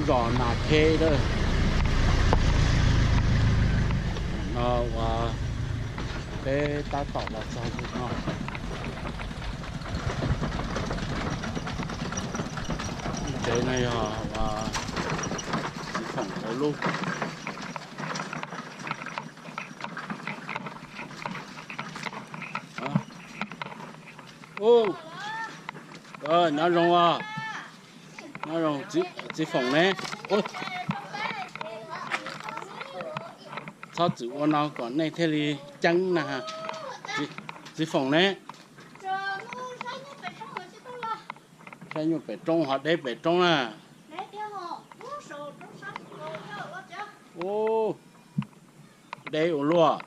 Zos Nas Kheb lawm. No uas peb tab tom los txog ntawm no. Tsev no yog uas txiv Foom lawv lub. Nyob zoo os, nyob zoo txiv Foom ne. Txhob txwm ua no kom nej thiaj li ceeb na. Txiv Foom ne, saib nyuj pem roob ho deb pem roob na. Ub, deb ua luaj.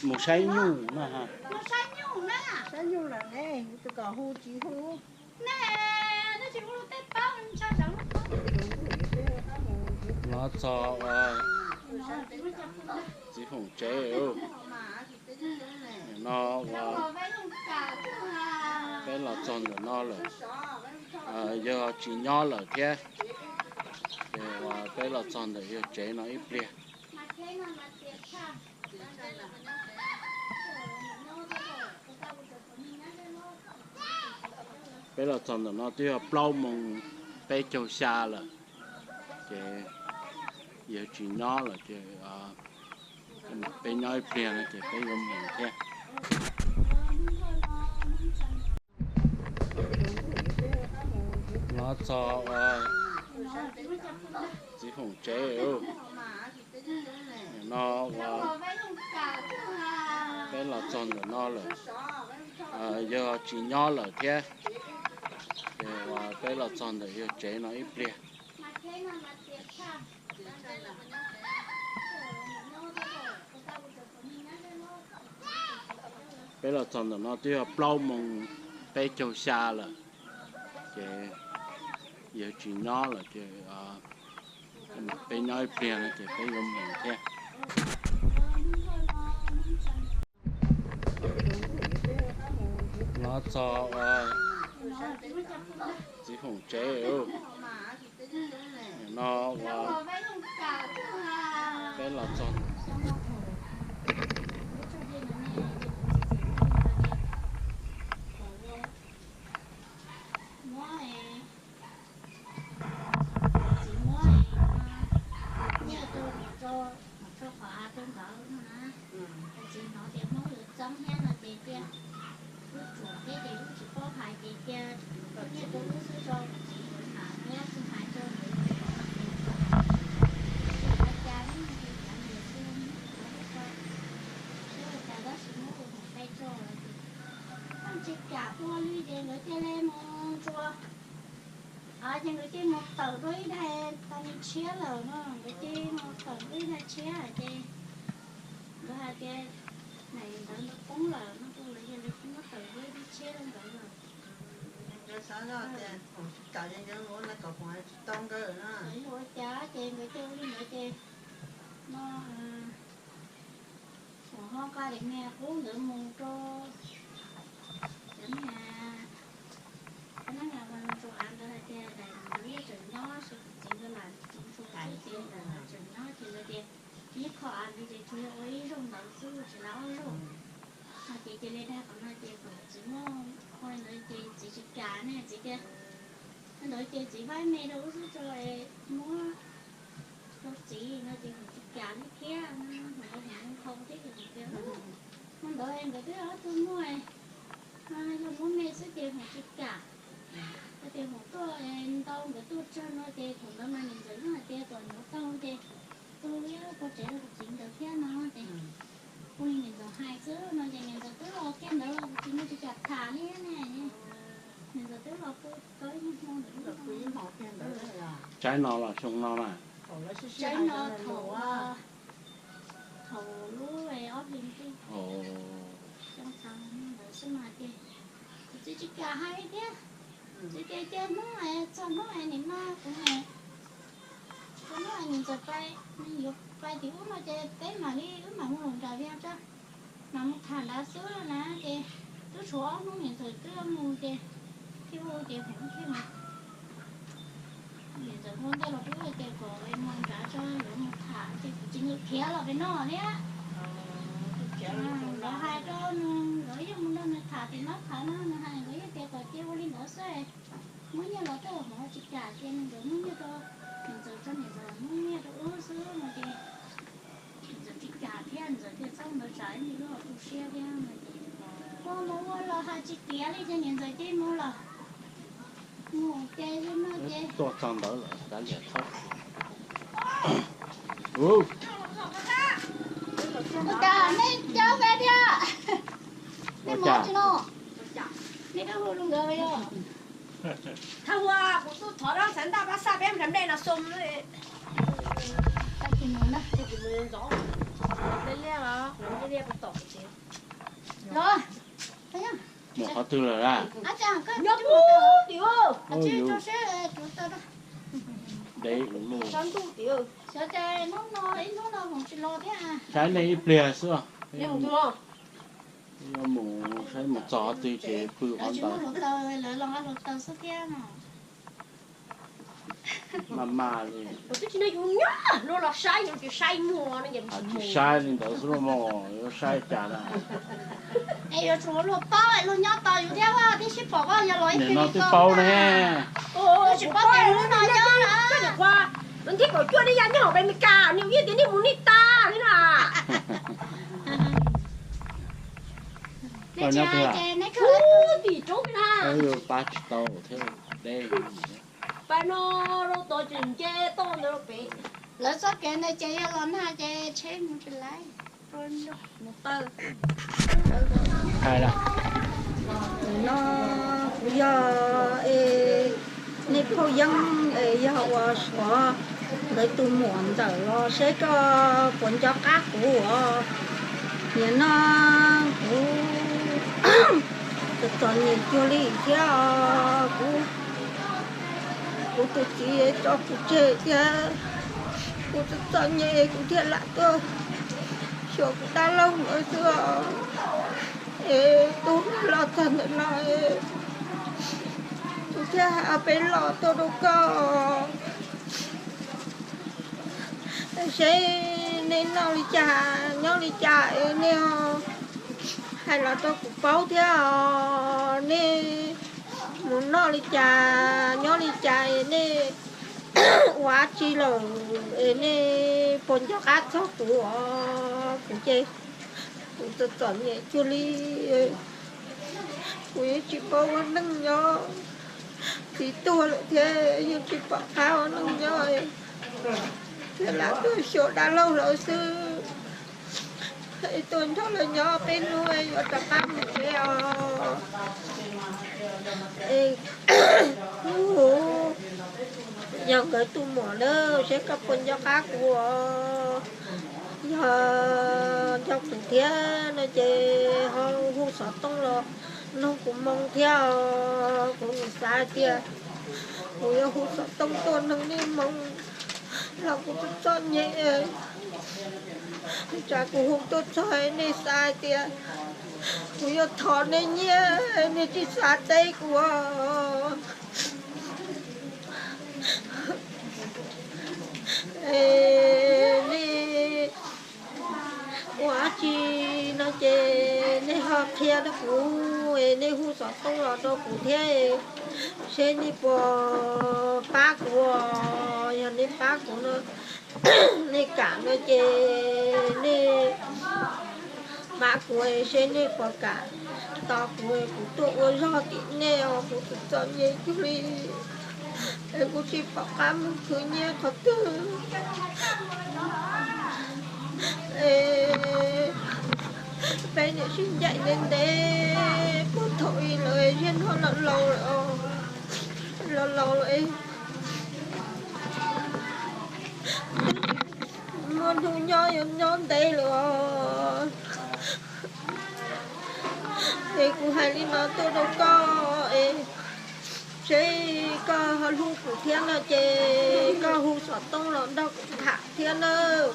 Mus saib nyuj na. Saib nyuj lawm ne, tus kom hu tsis hu. Los txog txiv Foom tsev. No uas peb los txog ntawm no lawm, yog tsis nyob lawm thiab. Ces uas peb los txog ntawm yawg tsev no ib pliag. Peb los txog ntawm no twb yog plaub moos peb caug xya lawm, ces yawg tsis nyob lawm ces peb nyob ib pliag no ces peb yuav mus thiab. Los txog uas txiv Foom tsev. No uas peb los txog ntawm no lawm, yawg tsis nyob lawm thiab. Ces uas peb los txog ntawm yawg tsev no ib pliag. Peb los txog ntawm no twb yog plaub moos peb caug xya lawm, ces yawg tsis nyob lawm ces peb nyob ib pliag no ces peb yuav mus thiab. Los txog uas txiv Foom tsev. No uas peb los txog, txiv muab nyiaj rau, rau qhov av rau nkawd no na. Txiv hnov tias Hmoob yuav txeeb thiab no ces tias wb tsuam thiab ces wb tsis paub hais ces tias nyiaj rau wb xwb tso, txiv yuav mam thiab tsis hais rau nkawd. Tsis hais cas ne, ces cov niam txiv muab rau, seb ua cas tab sis muab ua hauv peb tso lawm ces tsis kam ua li ces nkawd cia li mus ntsuas. Ces nkawd cia li mus tawm dua ib daig tas li tshiab lawm no, nkawd cia li mus tawm dua ib daig tshiab ces nkawd hais tias ntawd ntawd poob lawm no ces nkawd cia li muab tawm dua ib daig tshiab rau nkawd lawm. Nkawd xav zoj tias tsis kam ces nkawd ua li kom tsis tau nkawd na. Ua cas ces nkawd cia li ntawd ces no Thaum ho nqa daim me qub ntawd mus rau cov niag, cov niag ua ntsuas av ntawd hais tias daim ntawd yeej tseem nyob, kuv txiv nkawd lam ntsuas xwb ces daim ntawd tseem nyob ces lawv tias ib qho av ntawd ces tsuas yog ua ib zaug ntawd xwb tsis lam ob zaug. No ces cia li dag qhov no ces kom txiv muab ua li ntawd ces txiv tsis kam ne, txiv tias ua ntawd ces txiv vaib me rau wb xwb tso, muab rau txiv no ces tsis kam li thiab no, ntawd mus nthau thiab ces tias ua ntawd nkawd twb ob tug muaj, yog muab me xwb ces hum tsis kam. Hais tias hum tuaj ntau nkawd tuaj tsawg no ces thaum ntawd mas niam ntxawm yeej hais tias kom ntxuav tau ces tu ib lub pob tsev rau kuv txiv ntawd thiab no ces ua li niam ntxawm hais xwb no ces niam ntxawm twb los kiag ntawd los kuv txiv no tsis kam tham li ne. Niam ntxawm twb los pw tau ib hmo ntawd. Tsaib no los xyoo no na? Tsaib no thaum, thaum lub ob hlis ntuj. Xyoo thaum ntawd xwb mas ces kuv txiv tsis kam hais li thiab. Txiv tias cia hnub txog hnub nim no kuv, txog hnub niam ntxawm pais, yuav pais tim ub no ces peb mam li wb mam mus nram Vias tso, mam mus tham nrad xwb na ces Twb tshuav ob hnub niam ntxawm twb mus ces thiaj hu ces pem thiaj mus. Niam ntxawm hu ntej los twb hais tias kom mus nrad tso yuav mus tham ces kuv tsis nyiam khiav los pem no thiab. Lawv hais rau nws, lawv yeej mus nrog nws tham tim no tham no, nws hais lawv yeej tias kom cia ua li ntawd xwb. Muab nyiaj los tej hmov tsis kam ces nws nkawd muab nyiaj rau niam ntxawm, tso niam ntxawm muab nyiaj rau wb xwb no ces niam ntxawm tsis kam thiab, niam ntxawm thiaj txhob ntawd tsam ib ntsis wb ho tu siab thiab no ces ua mus ua los hais tsis tiav li ces niam ntxawm cia mus lawm. Mus ces li no ces tuaj txog ntawd lawm kav liam thaub. Ua cas nej cov peb thiab, nej mus tsis no, nej twb hu rau nkawd yog. Thawj ua kuv tuaj thov rau xav ntaj pab xaj peb nplej no xoo. Los, mus qhov twg lawm a? Nyob pub tim, dev ua luaj. Saib nej ib pliag xwb. Yuav mus saib mus txog qhov twg ces pw qhov ntawd. Maj maj li. Twb tsis nyob, yus nyob luag los saib, yus tsis saib nyuag no ces tsis saib li ntawd xwb mog, yuav saib cas na. Es yuav tsum luag paub, luag nyob tos yus thiab, thiaj sib pom, yog los ib pliag no twb paub ne. Twb tsis paub tias lub no nyob na. Lub thib kaum cuaj nej ya nyob hauv Amelikas, nej yeej tias nej mus nej tas li na. Koj nyob twg? Ub, tim roob na. Pab tsis tau thiab, deb. Pab no rau tod tseem nce toj ntawd rau pem. Lawv txoj kev ntawd ces yog los nag ces tsheb mus tsis laib. Hais lawm. Nim no kuv yog nej phauj Yeeb es yog ua Suav nkawd tus muam ntxawm los seb koj puas nco qab kuv os. Nim no kuv txom txom nyem cuag li thiab os. Kuv, kuv tus txiv tso kuv tseg thiab, kuv txom txom nyem kuv thiaj lam tuaj xyuas kuv dab laug ntawd xwb os. Es tus los txog ntawm no, kuv thiaj hais peb los tuaj rau koj seb nej noj li cas nyob li cas es nej hais los rau kuv paub thiab os. Nej mus noj li cas nyob li cas es nej ua dab tsi lawm es nej puas nco qab txog kuv os. Kuv ces kuv txom txom nyem cuag li, kuv yeej tsis paub ua neej nyob, txiv tuag lawm thiab yeej tsis pom qab ua neej nyob, thiaj lam tuaj xyuas dab laug lawm xwb. Es tuaj nrog lawv nyob peb hnub yuav rov qab mus tsev os. Es kuv yog nkawd tus muam na, seb koj puas nco qab kuv os. Yog nco kuv thiab no ces ho hu xov tooj los nug kuv moo thiab os. Kuv nim xav hais tias kuv yuav hu xov tooj tuaj nug nej moo los kuv txom txom nyem, tsam kuv hu tuaj txog nej xav hais tias kuv yuav thov nej nyiaj, nej tsis xav teb kuv os. Es nej ua dab tsi no ces nej ho qhia rau kuv, es nej hu xov tooj los rau kuv thiab, seb nej puas pab kuv. Yog nej pab kuv no, nej kam no ces nej pab kuv, seb nej puas kam tos kuv, kuv tuaj ua zog tim nej os. Kuv txom txom nyem cuag li, es kuv tsis pom qab mus khwv nyiaj qhov twg. Es peb niam sib ncaim ntev ntev puag thaum ub lawm, ziag no los laus lawm, los laus lawm, muaj hnub nyob yuav nyob ntev lawm os. Es kuv hais li no tuaj rau koj es seb koj ho hlub kuv thiab no ces koj hu xov tooj los nrog kuv tham thiab nawb.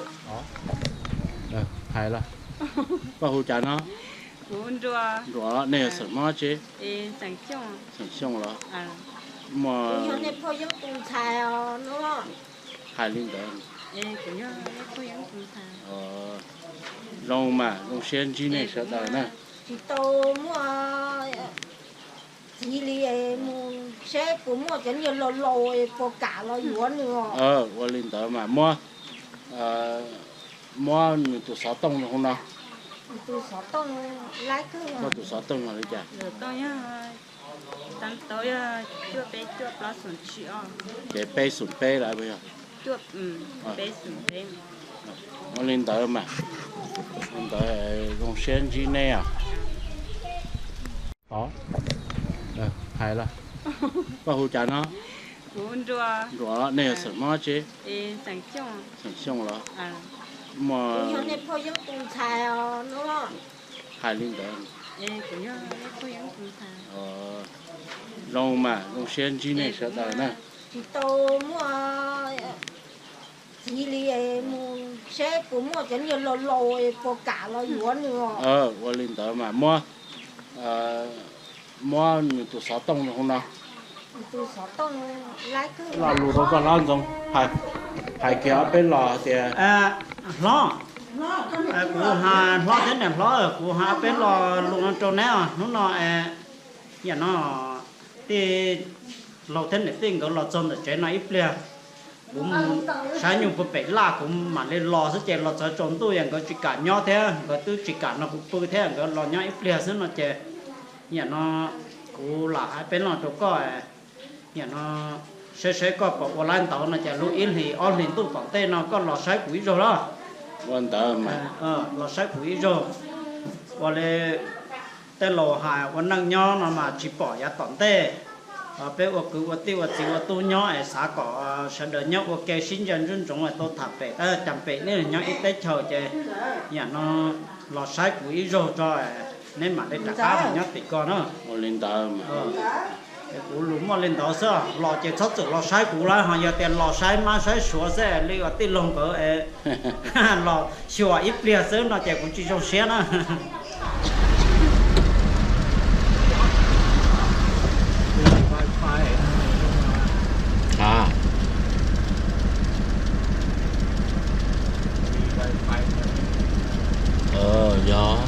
Hais los, koj hu cas no? Nruam, nej yog xeem Hmoob tsi? Xeem Xyooj los? Muaj, hais li ntawd. Zoo mas, zoo siab ntsib nej sawv daws na. Tsis tau muaj txiv li, mus seb puas muaj cov niag laus laus puas kam los yuav nws. Ua li ntawd mas muab, muab nws tus xov tooj hauv no. Muab tus xov tooj no li cas? Ces peb xoom peb lawm puas yog? Ua li ntawd mas, ua li ntawd zoo siab ntsib nej os. Hais los, koj hu cas no? Nruam, nej yog xeem Hmoob tsi? Xeem Xyooj los? Muaj, hais li ntawd. Zoo mas, zoo siab ntsib nej sawv daws na. Tsis tau muaj txiv li, mus seb puas muaj cov niag laus laus puas kam los yuav nws. Ua li ntawd mas muab, muab nws tus xov tooj hauv no. Lo lus rau koj hlob Ntxoov, hais kiag ob peb lo tias. Hlob, kuv hais hlob thiab niam hlob, kuv hais ob peb lo lus no rau neb os. Hnub no, yam no, tej laus thiab niam tij nkawd los txog ntawm tsev no ib pliag, kuv saib nyuj puag pem laj kuv mam li los xwb ces los txog tsaus ntuj es nkawd tsis kam nyob thiab, nkawd twb tsis kam nrog kuv pw thiab, nkawd los nyob ib pliag xwb no ces, yam no, kuv lam hais peb lo rau koj, yam no, saib saib koj puas ua laib ntawv no ces lub ib hlis ob hlis ntuj tom ntej no koj los saib kuv ib zaug los. Ua ntawd, los saib kuv ib zaug. Ua li tej laus hais ua neej nyob no mas tsis pom yav tom ntej. Peb ua kwv ua tij ua txiv ua tub nyob es xav kom sawv daws nyob ua ke sib ntsia ntsoov ntsoov es tau tham pem tab cas pem neb nyob ib teb chaws ces, yam no, los saib kuv ib zaug tso, neb mam li rov qab mus nyob tim ko na. Ua li ntawd. Kuv lus muaj li ntawd xwb, los ces txhob txwm los saib kuv lawm, ho yog tias los saib mab saib suav xwb li uas tij laug nkawd los xyuas ib pliag xwb no ces kuv tsis zoo siab na. Yog.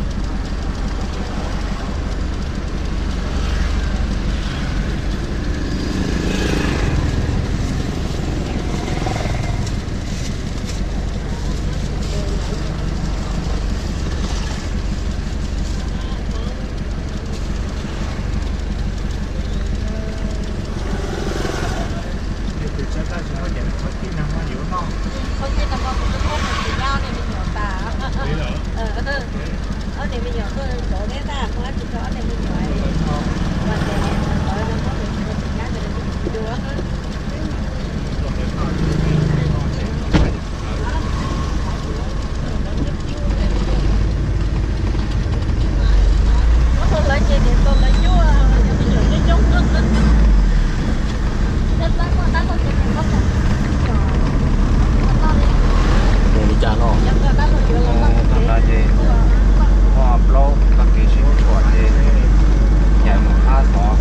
Mus li cas no? Tag no ces muaj plaub tag kis sib tshuam ces ncaim mus qab xov.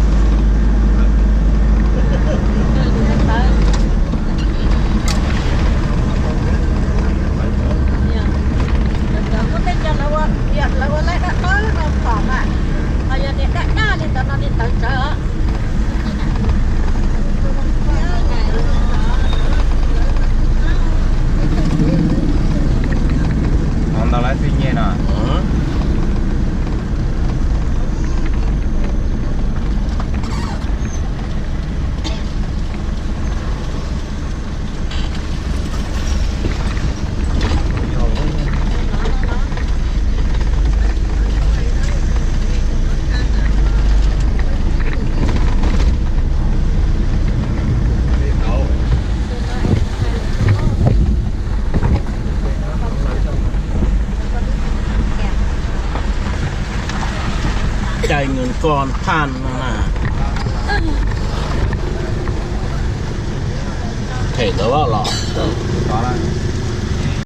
Ntau lawv txij nyiaj no. Cai nws ko thaj no na. Them ntawd los.